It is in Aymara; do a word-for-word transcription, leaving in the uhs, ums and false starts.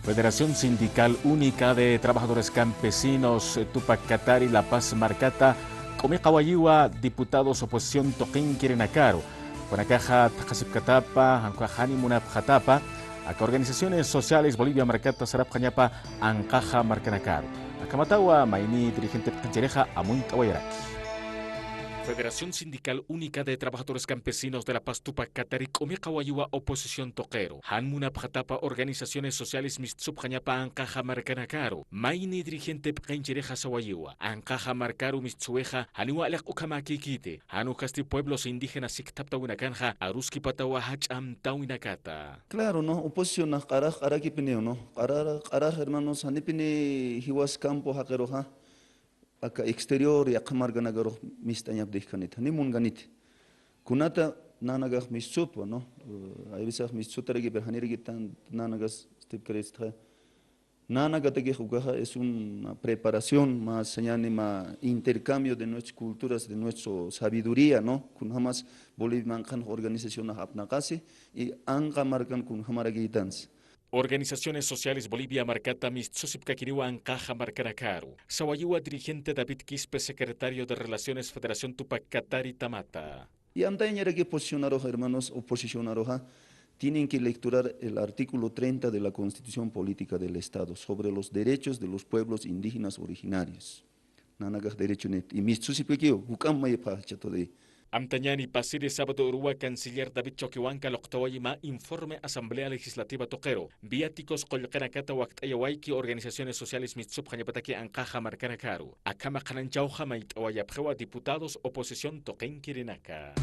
Federación Sindical Única de Trabajadores Campesinos, eh, Tupac Katari, La Paz markata, k'umi qhawayiwa diputados oposición tuqinkirinakaru. Kunakaxa thaqhasipkatapa, jan ukax jani munapxatapa, aka organizaciones sociales Bolivia markata sarapxañapa anqaxa markanakaru. Akhamatawa mayni dirigente p'inchirixa amunt'awayaraki. Federación Sindical Única de Trabajadores Campesinos de La Paz Tupac Katari k'umi qhawayiwa oposición tuqiru. Jan munapxatapa organizaciones sociales mistsupxañapa anqaxa markanakaru. Mayni dirigente p'inchirixa sawayiwa. Anqaxa markaru mistsuwixa, janiwa aliq ukhamäkikiti. Jan ukasti pueblos indígenas sikthaptawinakanxa, aruskipatawa jach'a amtawinakata. Claro, ¿no? Oposicionax q'arax, q'arakipiniw, ¿no? Q'ara, q'arax, hermanos, janipini jiwas campo jaqiruxa, aka exterior yaqha markanakarux mist'añaptixkanit, janiw munkanit. Kunata nanakax mistsutwa, ¿no? Eh, hay veces mistsutarakipir janirakitan nanakas stipkaristxa. Nanakatakix ukaxa es una preparación, mä sañäni mä intercambio de nuestras culturas, de nuestra sabiduría, ¿no? Kunjamas Bolivia manqhan organizacionax apnaqasi, y anqa markan kunjamarakïtansa. Organizaciones Sociales Bolivia markata mistsusipkakiniwa anqaxa markanakaru. Sawayiwa dirigente David Quispe, secretario de Relaciones Federación Tupac Katari Tamata. Y amtayañaraki oposicionarux, hermanos, oposicionaruxa, tienen que lecturar el artículo treinta de la Constitución Política del Estado sobre los derechos de los pueblos indígenas originarios. Nanakax derechonit, y mistsusipkakiw, juk'amp mayipxäxcha todavía. Amtañäni pasiri sábado uruwa canciller David Choquehuanca luqtawayi mä informe Asamblea Legislativa tuqiru, viáticos qullqinakata wakt'ayawayki organizaciones sociales mistsupxañapataki anqaxa markanakaru. Akhama qhananchawxa mayt'awayapxiwa diputados oposición tuqinkirinaka.